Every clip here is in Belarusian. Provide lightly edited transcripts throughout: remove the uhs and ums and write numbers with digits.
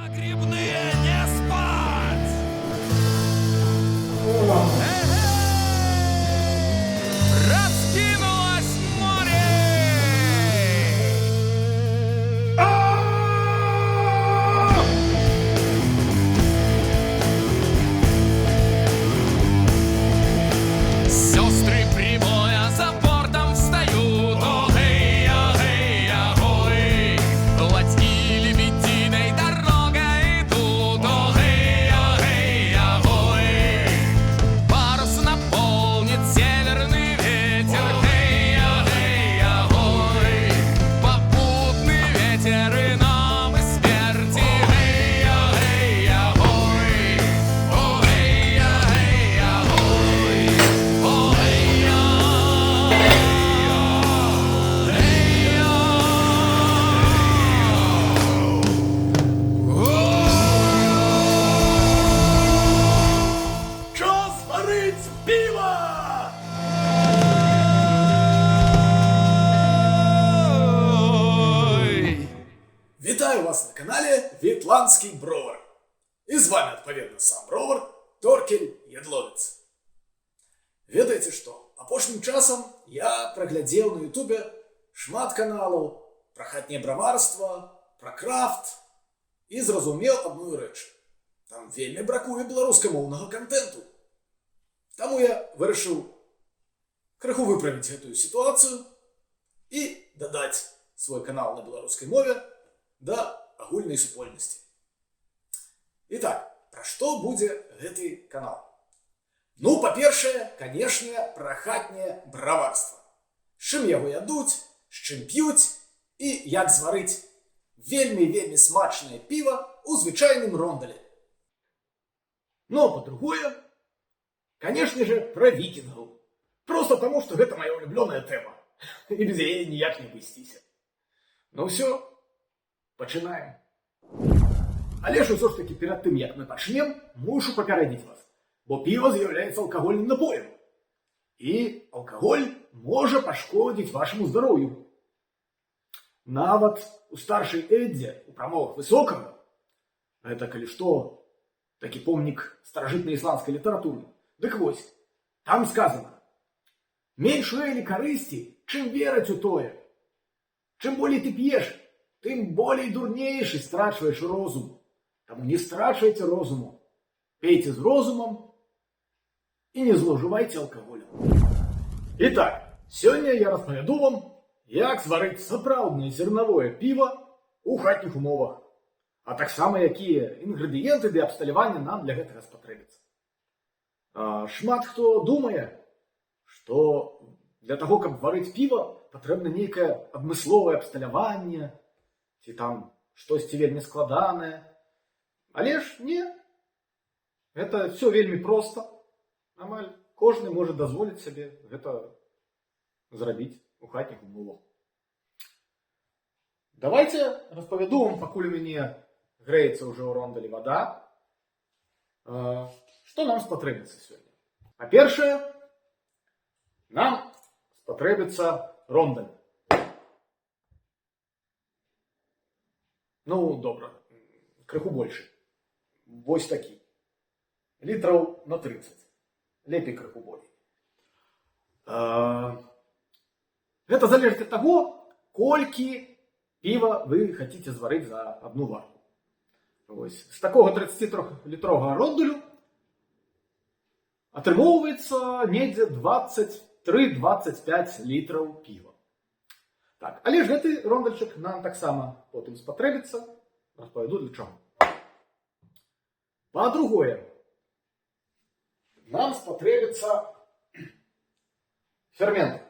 Грибные не спать! Раскинулось море! Сестры прибоя за бортом встают. О, эй, о, эй, ахой. Лодьи лебединой дорогой идут. О, эй, о, эй, ахой. Парус наполнит северный ветер. Эй, о, эй, ахой. Попутный ветер и нам, и смерти. Эй, о, эй, ахой. О, эй, о, эй, ахой. О, эй, о, эй, о. Час варить пиво! Ой. Вітаю вас на канале Вітландскі бровар. І з вами, адпаведна, сам бровар Торкель Ядловец. Ведаеце што, апошнім часам я праглядзеў на Ютубе шмат каналаў пра хатняе браварства, пра крафт і зразумеў адну рэч. Там вельмі бракуе беларускамоўнага кантэнту. Таму я вырашыў крыху выправіць гэтую сітуацыю і дадаць свой канал на беларускай мове да агульнай супольнасці. І так, пра што будзе гэты канал? Ну, па-першае, канешне, пра хатняе браварства. З чым яго ядуць, з чым п'юць і як зварыць вельмі-вельмі смачнае піва ў звычайным рондале. Ну, а па-другое, канешне же, пра вікінгаў. Проста таму, што гэта моя улюблёная тэма. І без яе ніяк не абысціся. Ну ўсё, пачынаем. Але ж усё ж такі перад тым, як мы пачнем, мушу папярэдзіць вас, бо піва з'яўляецца алкагольным напоем. І алкаголь можа пашкодзіць вашаму здароўю. Нават у Старшай Эддзе, у прамовах Высокага, гэта, калі што, такі помнік старажытнай ісландскай літаратуры. Дык вось, там сказано: менш у элі карысці, чым верыць у тое. Чым болей ты п'еш, тым болей дурнейшы, страчваеш розум. Таму не страчвайце розуму. Пейце з розумам і не злоўжывайце алкаголем. І так, сёння я распавяду вам, як зварыць сапраўднае зернавое піва ў хатніх умовах, а таксама якія інгрэдыенты ды абсталявання нам для гэтага спатрэбяцца. Шмат хто думае, што для таго, каб варыць піва, патрэбна нейкае адмысловае абсталяванне ці там штосьці вельмі складанае. Але ж не. Гэта все вельмі проста. Амаль кожны можа дазволіць сабе гэта зрабіць у хатніх умовах. Давайте распавяду вам, пакуль у мяне грэецца ўжо ў рондалі вада, што нам спатрэбіцца сёння. Па-першае, нам спатрэбіцца рондаль. Ну, добра, крыху большы. Вось такі. Літраў на 30. Лепей крыху болей. Гэта залежыць ад таго, колькі піва вы хаціце зварыць за одну варку. Вось. З такога 33-літровага рондалю атрымоўваецца недзе 23-25 літраў піва. Так, але ж гэты рондальчык нам таксама потым спатрэбіцца, распавяду для чаго. Па-другое, нам спатрэбіцца фермент.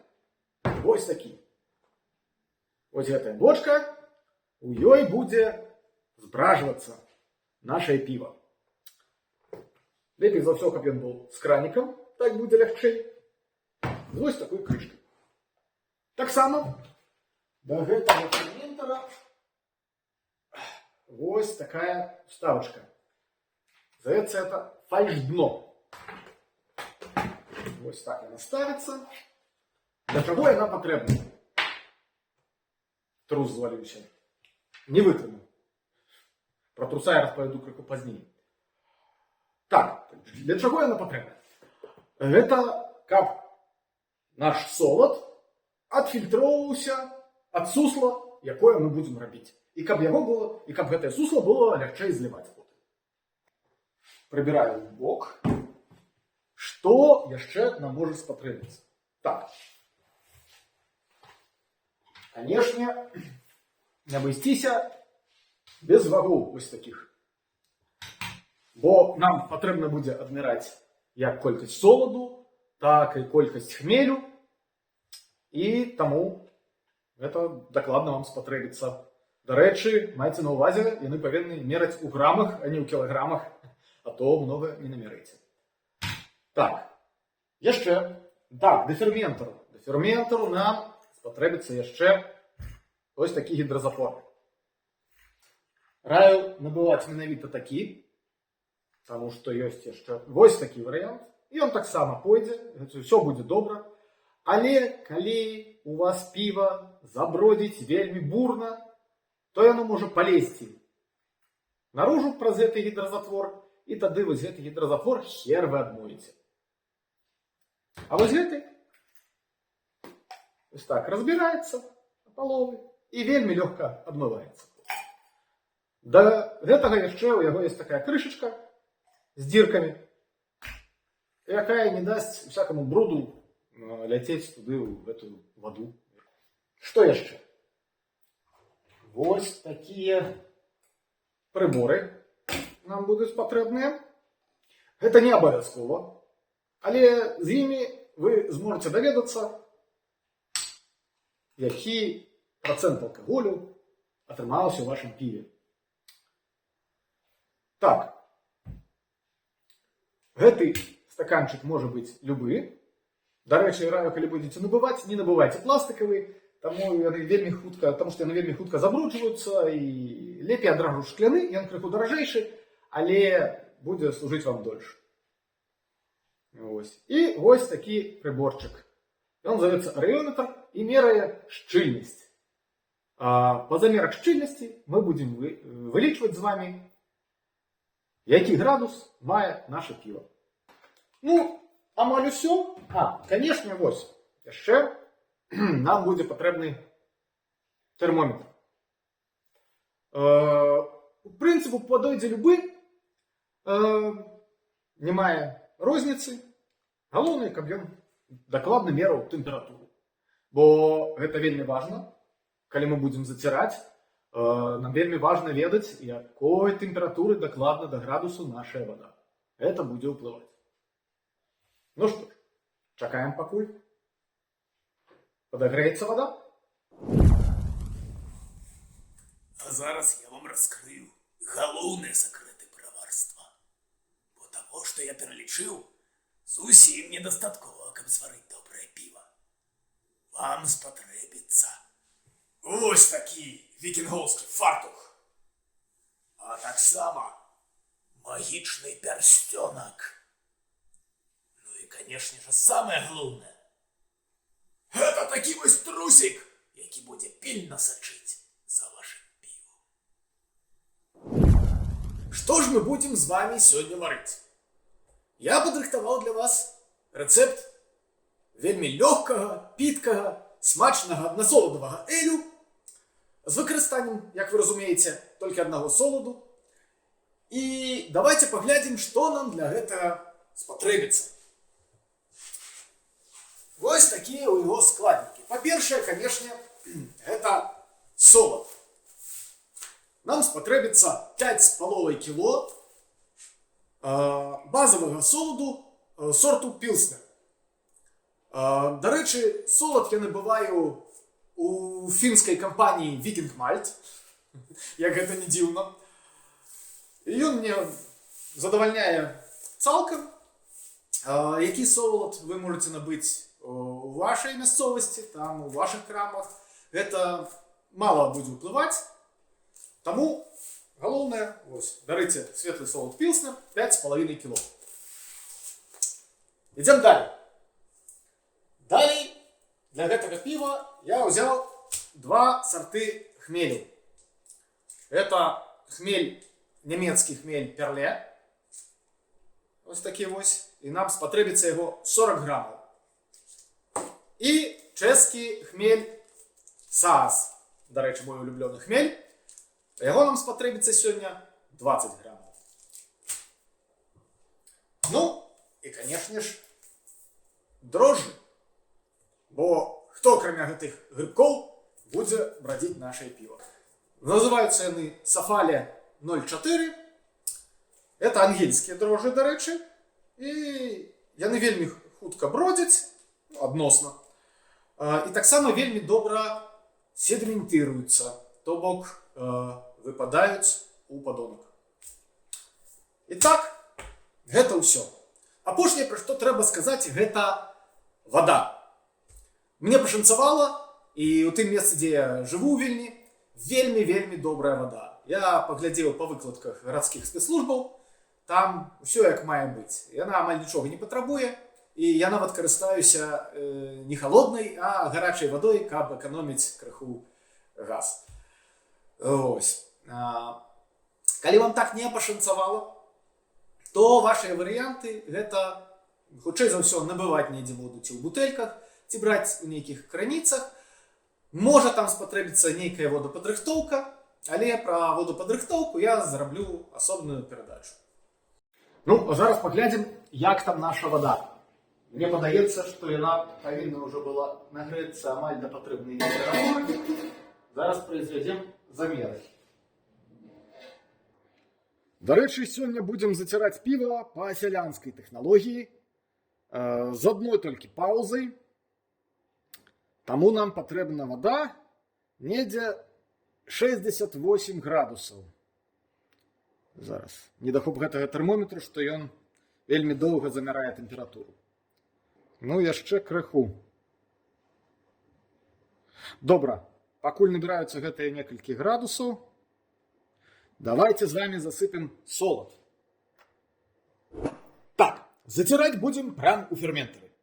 Вось такі. Вось гэтая бочка, у ёй будзе збражвацца нашае піва. Лепей за ўсё, каб ён быў з кранікам, так будзе лягчэй. З вось такой крышкай. Таксама да гэтага ферментара вось такая вставочка. Зовется это фальш-дно. Вось так яна ставіцца. Для чаго яна патрэбна? Трус зваліўся. Не вытрымаў. Пра труса я распавяду крыху пазней. Так, для чаго яна патрэбна? Гэта каб наш солад адфільтроўваўся ад сусла, якое мы будзем рабіць. І каб яго было, і каб гэтае сусла было лягчэй зліваць потым. Прыбіраю ў бок. Што яшчэ нам можа спатрэбіцца? Так. Канешне, не абысціся без вагоў вось такіх. Бо нам патрэбна будзе адміраць як колькасць соладу, так і колькасць хмелю. І таму гэта дакладна вам спатрэбіцца. Дарэчы, майце на ўвазе, яны павінны мераць у грамах, а не ў кілаграмах, а то многа не намераеце. Так, яшчэ. Так, да ферментару. Да ферментару нам спатрэбіцца яшчэ вось такі гідразатвор. Раю набываць менавіта такі, таму што ёсць яшчэ вось такі варыянт, і ён таксама пойдзе, ўсё будзе добра. Але калі у вас піва забродзіць вельмі бурна, то яно можа палезці наружу праз гэты гідразатвор, і тады вось гэты гідразатвор хер вы адмоеце. А вось гэты вось так разбіраецца на паловы і вельмі лёгка адмываецца. Да гэтага яшчэ ў яго есть такая крышачка з дзіркамі, якая не дасць всякаму бруду ляцець туды, ў гэтую ваду. Што яшчэ? Вось такія прыборы нам будуць патрэбныя. Гэта не абавязкова, але з імі вы зможаце даведацца, які працэнт алкаголю атрымаўся ў вашым піве. Так. Гэты стаканчык можа быць любы. Дарэчы, раю, калі будзеце набываць, не набывайце пластыкавы, таму што яны вельмі хутка забруджваюцца, і лепей адразу шкляны, ён крыху даражэйшы, але будзе служыць вам дольш. Вось. І вось такі прыборчык. Ён завецца арэометр і мерае шчыльнасць. Па замерах шчыльнасці мы будзем вылічваць з вамі, які градус мае наша піва. Ну, амаль усё. А, канешне, вось. Яшчэ нам будзе патрэбны тэрмометр. У прынцыпу, падойдзе любы, не мае розніцы. Галоўнае, каб ён дакладна мераў тэмпературу. Бо гэта вельмі важна, калі мы будзем заціраць, нам вельмі важна ведаць, якой тэмпературы дакладна да градусу наша вада. Это будзе ўплываць. Ну што ж, чакаем, пакуль падагрэецца вада. А зараз я вам раскрыю галоўныя сакрэты браварства. Бо таго, што я пералічыў, зусім недастаткова, каб зварыць добрае піва. Вам спатрэбіцца вось такі вікінгоўскі фартух, а таксама магічны пярсцёнак. Ну і, канешне же, самае галоўнае. Гэта такі вось трусік, які будзе пільна сачыць за вашым півам. Што ж мы будзем з вами сёння варыць? Я падрыхтаваў для вас рэцэпт вельмі лёгкага, питкага, смачнага аднасоладавага элю з выкарыстаннем, як вы разумееце, толькі аднаго соладу. І давайте паглядзім, што нам для гэтага спатрэбіцца. Вось такія ў яго складнікі. Па-першае, канешне, гэта солад. Нам спатрэбіцца 5,5 кіло базавага соладу сорту пілснер. Дарэчы, солад я набываю у фінскай кампаніі Viking Malt, як гэта не дзіўна. І ён мне задавальняе цалкам. Які солад вы можаце набыць у вашай мясцовасці, там, у вашых крамах, гэта мала будзе ўплываць. Таму галоўнае, вось, бярыце светлы солад пілснер 5,5 кіло. Ідзем далей. Далей для гэтага піва я ўзяў два сарты хмелю. Это хмель нямецкі хмель Перле. Ось такі вось. І нам спатрэбіцца яго 40 грамаў. І чэшскі хмель Саас. Дарэчы, мой улюблёны хмель. Яго нам спатрэбіцца сёння 20 грамаў. Ну, і, канешне ж, дрожжы. Бо хто, акрамя гэтых грыбкоў, будзе брадзіць нашае піва? Называюцца яны Сафале 0,4. Это ангельскія дрожжы, дарэчы. І яны вельмі хутка бродзяць, ну, адносна. І таксама вельмі добра седыментыруюцца, то бок выпадаюць у падонак. І так, гэта ўсё. Апошняе, пра што трэба сказаць, гэта вада. Мне пашанцавала, і ў тым месцы, дзе я жыву ў Вільні, вельмі-вельмі добрая вада. Я паглядзеў па выкладках гарадскіх спецслужбаў, там усё як мае быць. Яна амаль нічога не патрабуе, і я нават карыстаюся не халоднай, а гарачай вадой, каб эканоміць крыху газ. Ось. Калі вам так не пашанцавала, то вашыя варыянты гэта хутчэй за ўсё набываць недзе воду ці ў бутэльках, ці браць у нейкіх крыніцах. Можа, там спатрэбіцца нейкая водападрыхтоўка, але пра водападрыхтоўку я зраблю асобную перадачу. Ну, а зараз паглядзім, як там наша вада. Мне падаецца, што яна павінна ўжо была нагрэцца амаль да патрэбнай тэмпературы. Зараз произвядзем замеры. Дарэчы, сёння будзем заціраць піва па сялянскай тэхналогіі, з адной толькі паўзай. Таму нам патрэбна вада недзе 68 градусаў. Зараз. Недахоп гэтага тэрмометру, што ён вельмі доўга замярае тэмпературу. Ну, яшчэ крыху. Добра, пакуль набіраюцца гэтыя некалькі градусаў, давайте з вами засыпем солод. Так, заціраць будзем прям у ферментары.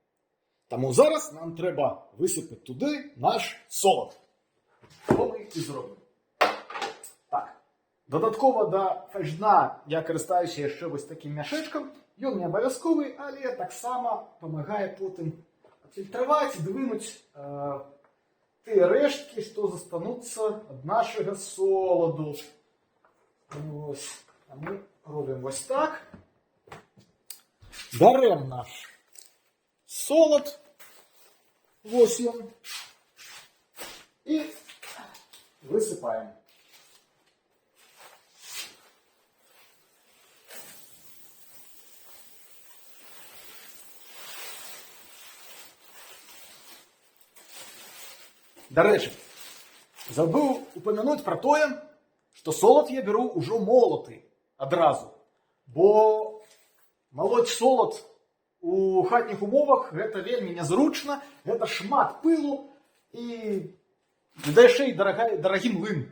Таму зараз нам трэба высыпаць туды наш солод. Што мы і зробім. Так, дадаткова да фальшдна я карыстаюся яшчэ вось такім мяшэчкам. Ён не абавязковы, але таксама памагае потым адфільтраваць і вынуць тыя рэшткі, што застануцца ад нашага соладу. Ось. А мы робім вось так. Бярэм наш солад. Вось ён. І высыпаем. Дарэчы, забыў упомянуть пра тое, што солад я беру ўжо молаты адразу, бо малоць солад у хатніх умовах гэта вельмі нязручна, гэта шмат пылу і да яшчэ і дарагі млын.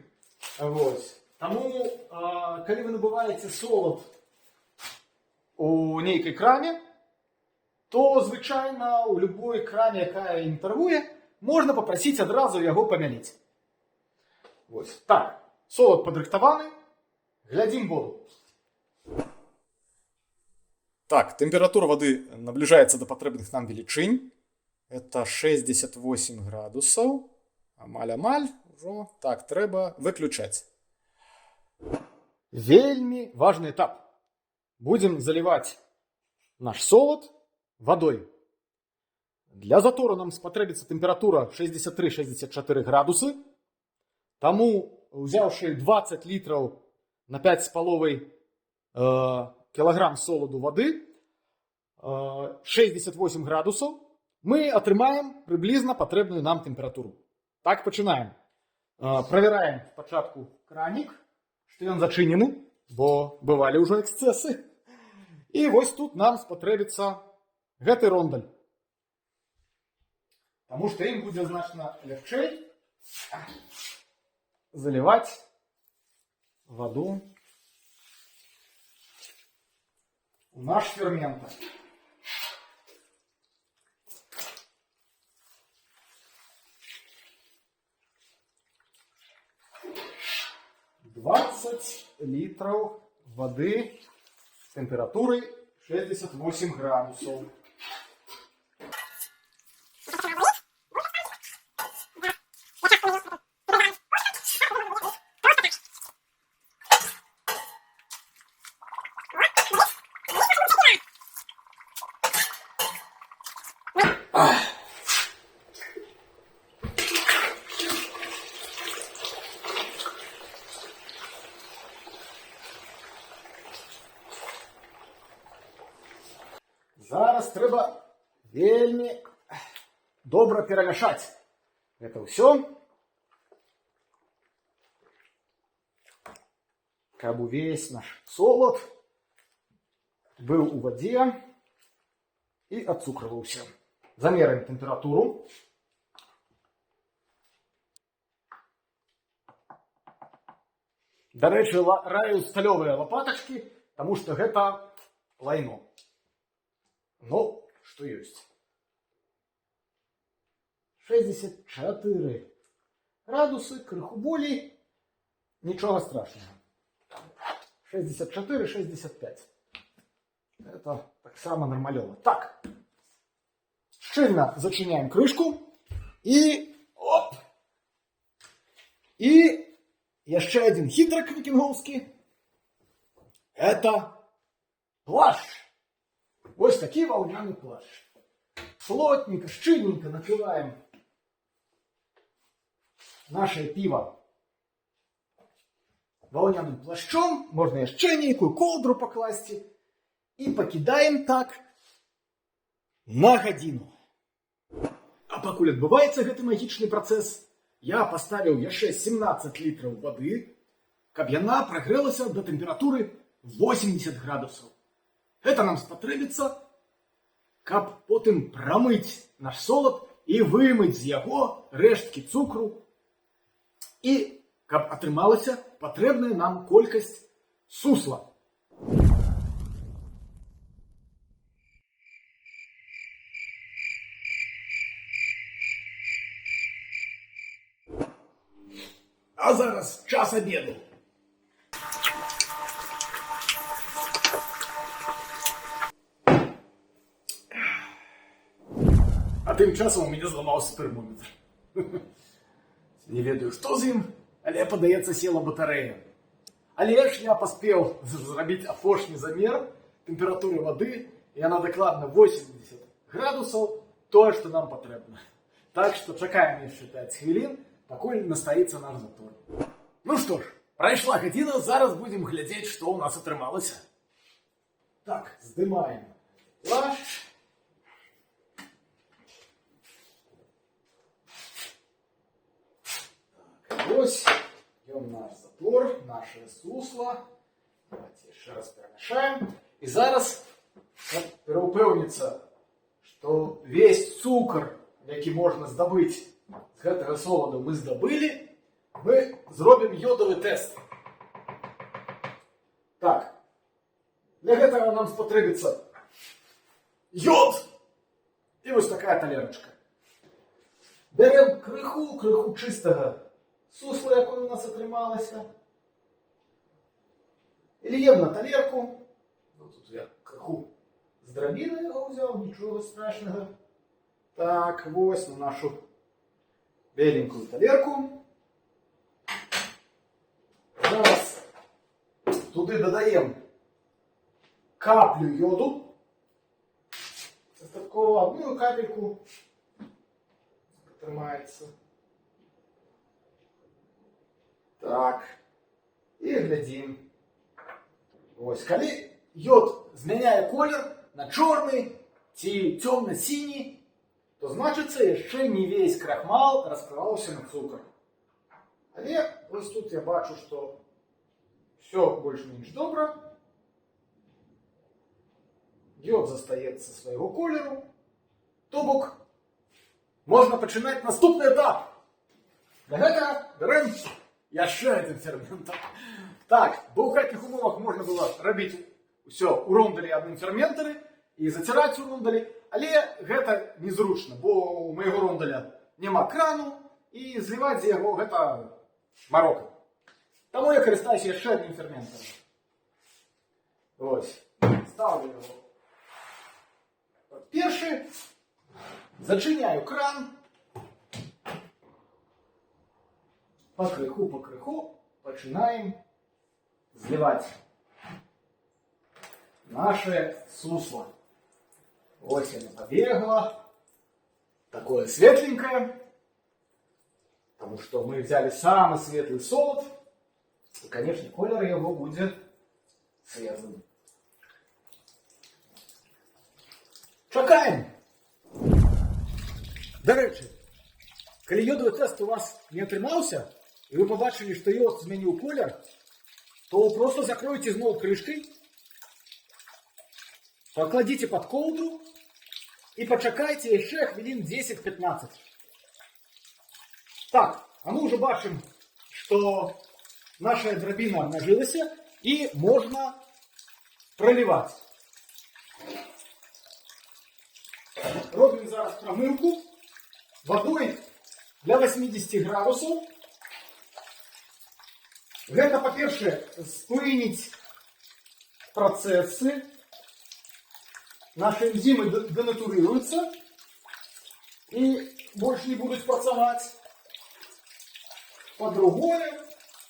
Вось. Таму, калі вы набываеце солад у нейкай краме, то звычайна ў любой краме, якая ім торгуе, можна папрасіць адразу яго памяліць. Вось. Так, солад падрыхтаваны, глядзім воду. Так, тэмпература вады набліжаецца да патрэбных нам велічынь. Это 68 градусаў. Амаль-амаль ужо. Так, трэба выключаць. Вельмі важны этап. Будзем заліваць наш солад вадой. Для затору нам спатрэбіцца тэмпература 63-64 градусы. Таму, узяўшы 20 літраў на пяць з паловай кілаграм соладу вады, 68 градусаў, мы атрымаем прыблізна патрэбную нам тэмпературу. Так, пачынаем. Правяраем спачатку кранік, што ён зачынены, бо бывалі ўжо эксцэсы. І вось тут нам спатрэбіцца гэты рондаль. Таму што ім будзе значна лягчэй заліваць ваду у наш ферментар. 20 літраў вады з тэмпературай 68 градусаў. Зараз трэба вельмі добра перамяшаць гэта ўсё, каб увесь наш солад быў у вадзе і адцукраваўся. Замераем тэмпературу. Дарэчы, раю сталёвыя лапатачкі, таму што гэта лайно. Ну, што ёсць. 64 градусы, крыху болей, нічога страшнага. 64, 65. Это таксама нармалёва. Так. Шчыльна зачыняем крышку і оп! І яшчэ адзін хітрык вікінгоўскі. Это плашч. Вось такі ваўняны плашч. Плотненько, шчыльненько накрываем наше піва ваўняным плашчом. Можна яшчэ нейкую коўдру пакласці. І пакідаем так на гадзіну. А пакуль адбываецца гэты магічны працэс, я паставіў яшчэ 17 літраў вады, каб яна прагрэлася да тэмпературы 80 градусаў. Гэта нам спатрэбіцца, каб потым прамыць наш солад і вымыць з яго рэшткі цукру і каб атрымалася патрэбная нам колькасць сусла. А зараз час обеду. А тым часам у мяне зламаўся тэрмометр. Не ведаю, што з ім, але, падаецца, села батарэя. Але ж я паспеў зрабіць апошні замер тэмпературы вады, і яна дакладна 80 градусаў, тое, што нам патрэбна. Так што чакаем яшчэ 5 хвілін, пакуль настаіцца наш затор. Ну што ж, прайшла гадзіна, зараз будзем глядзець, што ў нас атрымалася. Так, здымаем плашч. Так, вось ён наш затор, наше сусла. Давайте яшчэ раз перамяшаем. І зараз, каб пераўпэўніцца, што весь цукар, які можна здабыць з гэтага соладу, мы здабылі, мы зробім ёдавы тэст. Так, для гэтага нам спатрэбіцца ёд і вось такая талерачка. Бярэм крыху чыстага сусла, якое у нас атрымалася, і льем на талерку. Ну, тут я крыху з драбіны яго ўзяў, нічога страшнага. Так, вось на нашу беленькую талерку. Зараз туды дадаем каплю йоду. Дастаткова одну капельку. Атрымаецца. Так. І глядзім. Вось, калі йод змяняе колер на чорны ці цёмна-сіні, то значыцца, яшчэ не весь крахмал раскрываўся на цукар. Але вось тут я бачу, што всё больш-менш добра. Йод застаецца свайго колеру. То бок можна пачынаць наступны этап. Для гэтага бярэм яшчэ адзін ферментар. Так, бо ў хатніх умовах можна было рабіць усё ў рондалі адным ферментары і заціраць у рондалі, але гэта незручна, бо у майго рондаля няма крану і зліваць з яго гэта марока. Таму я карыстаюся яшчэ адным ферментарам. Вось. Стаўлю яго пад першы. Зачыняю кран. Пакрыху, пакрыху пачынаем зліваць наша сусла. Вось яно пабегла. Такое светленькое. Потому что мы взяли самый светлый солод. И, конечно, колер его будет светлым. Чакаем! Дарэчы, калі ёдавы тэст у вас не атрымаўся, і вы пабачылі, што ёд змяніў колер, то просто закройце зноў крышкай, пакладзіце пад коўдру і пачакайце яшчэ хвілін 10-15. Так, а мы ўжо бачым, што наша драбіна абнажылася і можна праліваць. Робім зараз прамыўку вадой для 80 градусаў. Гэта, па-першае, спыніць працэсы. Нашы энзімы дэнатурыруюцца і больш не будуць працаваць. Па-другое,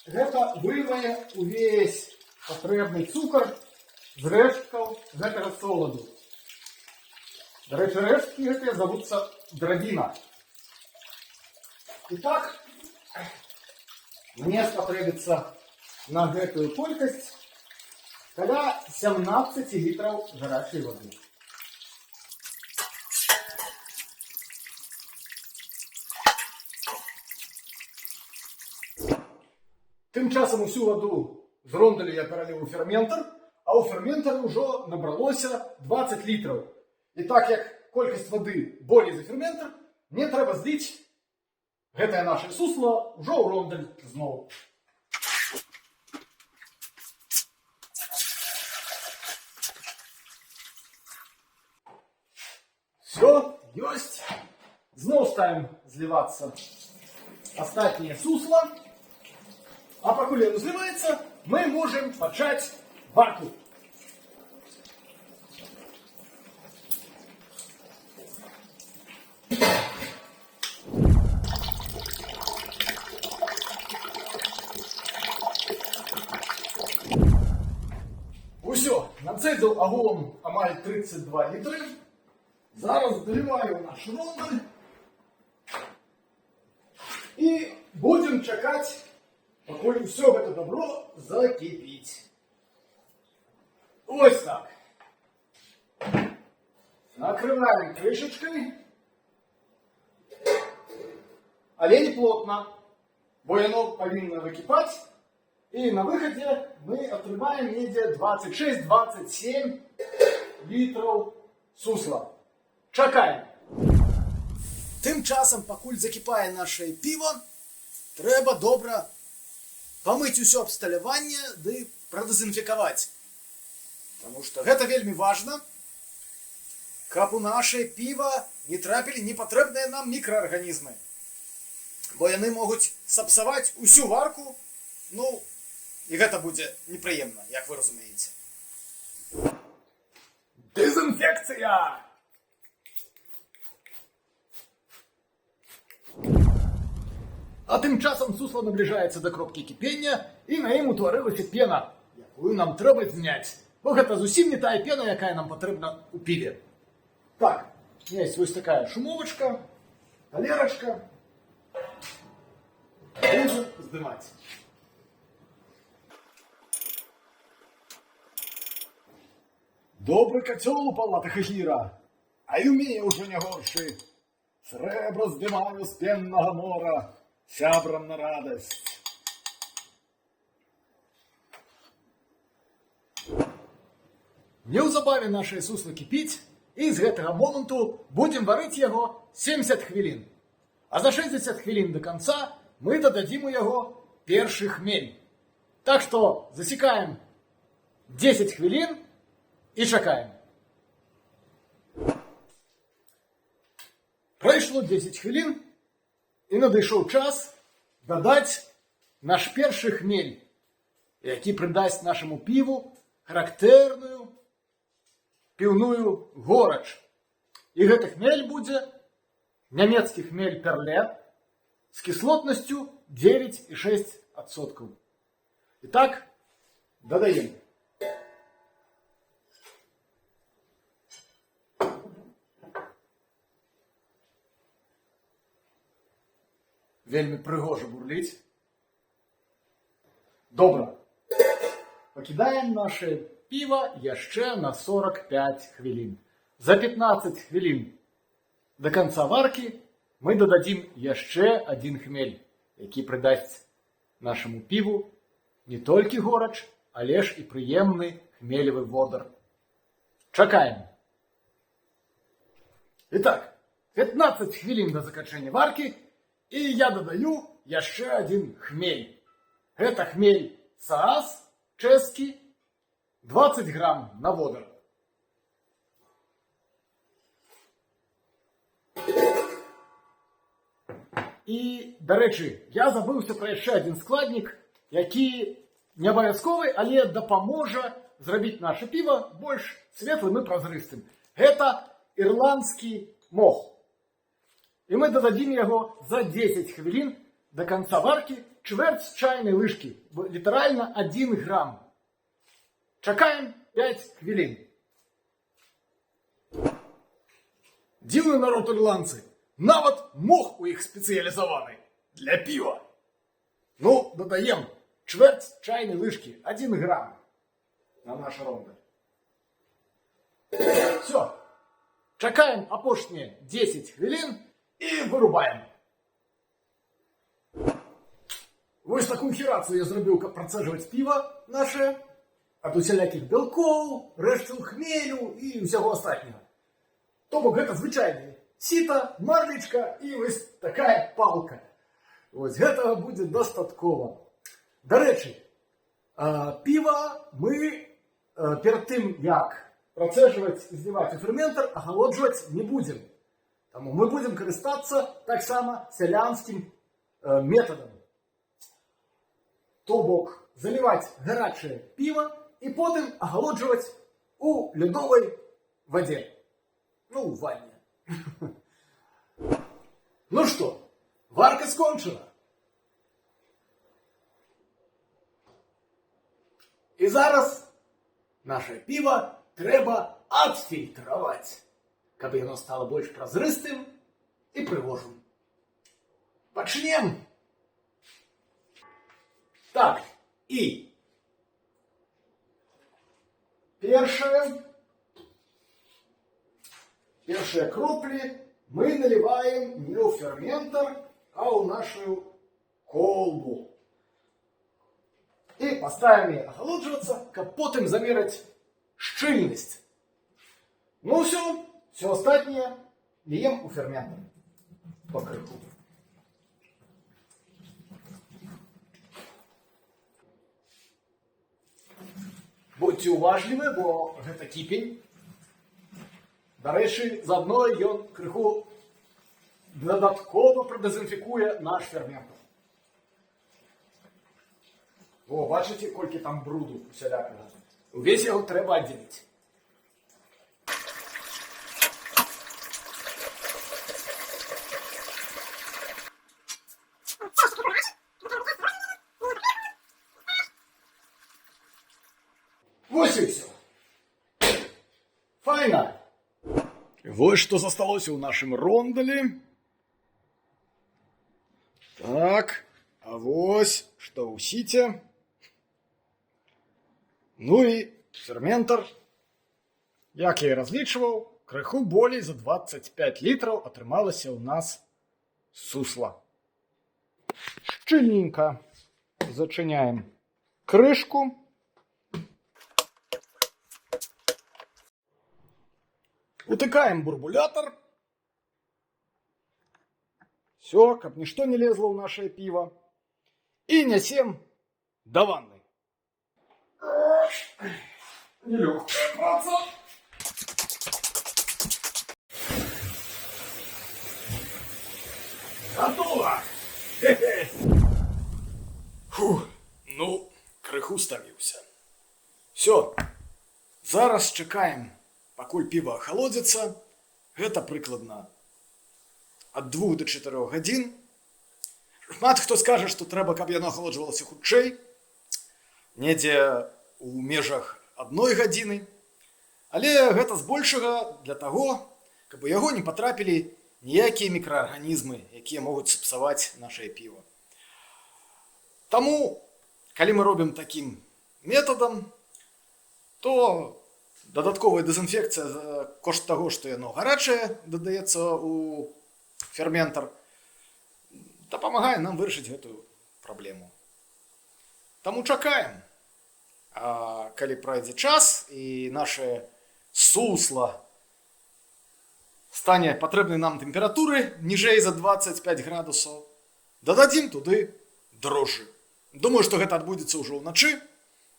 гэта вымае увесь патрэбны цукар з рэшткаў гэтага соладу. Дарэчы, рэшткі гэтыя завуцца драбіна. І так, мне спатрэбіцца на гэтую колькасць каля 17 літраў гарачай вады. Тым часам усю ваду з рондалю я пераліў у ферментар, а ў ферментары ўжо набралося 20 літраў. І так як колькасць вады болей за ферментар, мне трэба зліць гэтае наша сусла ўжо ў рондаль зноў. Всё, ёсць. Зноў ставім злівацца астатняе сусла. А пакуль яно зліваецца, мы можам пачаць варку. Усё, нацэдзіў агулам амаль 32 літры. Зараз даліваю наш рондаль. І будзем чакаць, пакуль усё гэта добро закіпіць. Вось так. Накрываем крышачкай. Але не плотна, бо яно павінна выкіпаць. І на выхадзе мы атрымаем недзе 26-27 літраў сусла. Чакаем. Тым часам, пакуль закіпае наша піва, трэба добра памыць усё абсталяванне ды прадэзінфікаваць. Таму што гэта вельмі важна, каб у наша піва не трапілі непатрэбныя нам мікраарганізмы. Бо яны могуць сапсаваць усю варку, і гэта будзе непрыемна, як вы разумееце. Дэзінфекцыя! А тым часам сусла набліжаецца да кропкі кіпення, і на ім утварылася пена, якую нам трэба зняць. Бо гэта зусім не тая пена, якая нам патрэбна ў піве. Так, у меня есть вось такая шумовочка, талерачка. Будем здымаць. Добры кацёл у палатах Ахіра, а і умее ўжо не горшы. Срэбра здымаю з пеннага мора, сябрам на радасць. Неўзабаве наша сусла кіпіць, і з гэтага моманту будзем варыць яго 70 хвілін. А за 60 хвілін да канца мы дададзім у яго першы хмель. Так што засекаем 10 хвілін і чакаем. Прайшло 10 хвілін, і надышоў час дадаць наш першы хмель, які прыдасць нашаму піву характэрную піўную горач. І гэты хмель будзе нямецкі хмель Перле з кіслотнасцю 9,6%. І так, дадаем. Вельмі прыгожа бурліць. Добра. Пакідаем наше піва яшчэ на 45 хвілін. За 15 хвілін да канца варкі мы дададзім яшчэ адзін хмель, які прыдасць нашаму піву не толькі горач, але ж і прыемны хмелевы водар. Чакаем. Итак, 15 хвілін да заканчэння варкі, і я дадаю яшчэ адзін хмель. Гэта хмель Саас, чэшскі, 20 грам на водар. І, дарэчы, я забыўся пра яшчэ адзін складнік, які не абавязковы, але дапаможа зрабіць наше піва больш светлым і празрыстым. Гэта ірландскі мох. І мы дададзім яго за 10 хвілін да канца варкі, чвэрць чайнай лыжкі, літаральна 1 грам. Чакаем 5 хвілін. Дзіўны народ ірландцы. Нават мох у іх спецыялізаваны для піва. Ну, дадаем чвэрць чайнай лыжкі, 1 грам на наш рондаль. Всё. Чакаем апошнія 10 хвілін і вырубаем. Вось такую херацыю я зрабіў, каб працэджваць піва наше ад усялякіх бялкоў, рэшткаў хмелю і ўсяго астатняга. То бок гэта звычайнае сіта, марлечка і вось такая палка. Вось гэтага будзе дастаткова. Дарэчы, піва мы перад тым, як працэджваць і зліваць у ферментар, ахалоджваць не будзем. Таму мы будзем карыстацца таксама сялянскім метадам. То бок заліваць гарачае піва і потым ахалоджваць у лядовай вадзе. Ну, у ванне. Ну што, варка скончана. І зараз наше піва трэба адфільтраваць, каб яно стала больш празрыстым і прыгожым. Пачнем! Так, і першыя кроплі мы наліваем не ў ферментар, а ў нашу колбу. І паставім яе ахалоджвацца, каб потым замераць шчыльнасць. Ну всё, всё астатняе льем у ферментар па крыху. Будьце уважлівы, бо гэта кіпень. Дарэчы, заадно ён крыху дадаткова прадэзінфікуе наш ферментар. О, бачыце, колькі там бруду усялякага. Увесь яго трэба аддзеліць. Вось і ўсё. Файна. Вось што засталося ў нашым рондалі. Так, а вось што ў сіце. Ну і ферментар, як я і разлічваў, крыху болей за 25 літраў атрымалася ў нас сусла. Шчыльненька зачыняем крышку. Утыкаем бурбулятор. Всё, каб нішто не лезло ў наше піва. І нясем да ванны. Нелёгкая праца. Готово! Хе-хе. Фух, ну, крыху стаміўся. Всё, Зараз чакаем, пакуль піва ахалодзіцца. Гэта прыкладна ад 2 до 4 гадзін. Шмат хто скажа, што трэба, каб яно ахалоджвалася хутчэй, недзе у межах адной гадзіны. Але гэта збольшага для таго, каб у яго не патрапілі ніякія мікраарганізмы, якія могуць сапсаваць нашае піва. Таму, калі мы робім такім метадам, то дадатковая дэзінфекцыя за кошт таго, што яно гарачае, дадаецца ў ферментар, дапамагае нам вырашыць гэтую праблему. Таму чакаем. А калі пройдзе час і наше сусла стане патрэбнай нам тэмпературы ніжэй за 25 градусаў, дададзім туды дрожжы. Думаю, што гэта адбудзецца ўжо ўначы,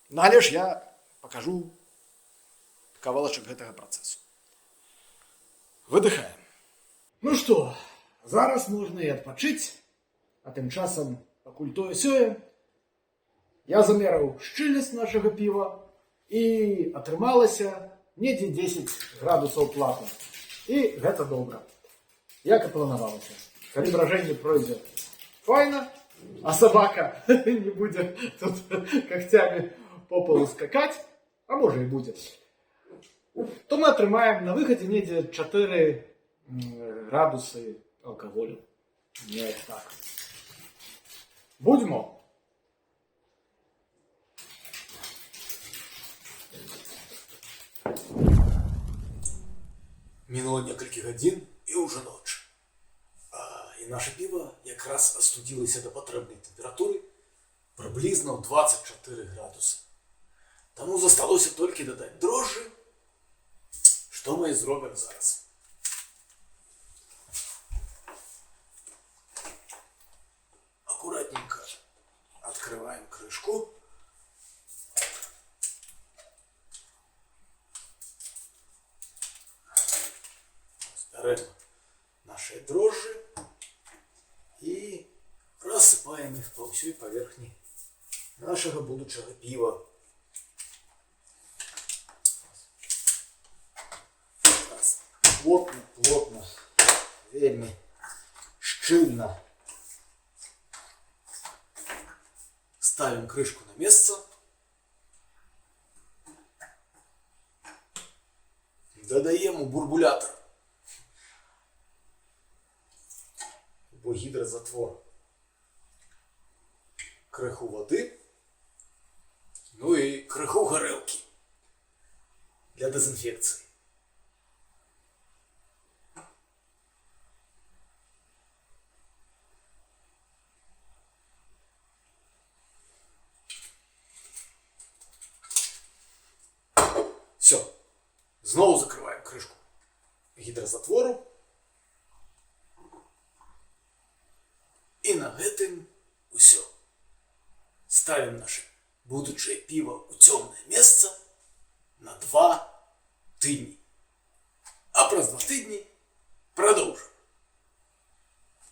але ж я пакажу кавалачак гэтага працэсу. Выдыхаем. Ну што, зараз можна і адпачыць, а тым часам, пакуль тое сёе, я замераў шчыльнасць нашага піва і атрымалася недзе 10 градусаў Плато. І гэта добра. Як і планавалася. Калі бражэнне пройдзе файна, а сабака не будзе тут когтями по полу скакаць, а можа і будзе, то мы атрымаем на выхадзе недзе 4 градусы алкаголю. Неяк так. Будзьмо! Мінуло некалькі гадзін і ўжо ноч. І наша піва якраз астудзілася да патрэбнай тэмпературы прыблізна ў 24 градусы. Таму засталося толькі дадаць дрожжы, што мы і зробім зараз. Аккуратненько открываем крышку. Берем наши дрожжи и рассыпаем их по всей поверхни нашего будущего пива. Раз. Плотно, плотно, вельмі шчыльна. Ставим крышку на место. Додаем у бурбулятор. Бо гідрозатвор. Крыху воды. Ну и крыху горелки. Для дезинфекции. Все. Знову закрываем крышку гідрозатвору. І на гэтым усё. Ставим наше будучае піва ў цёмнае месца на 2 тыдні. А праз 2 тыдні продолжим.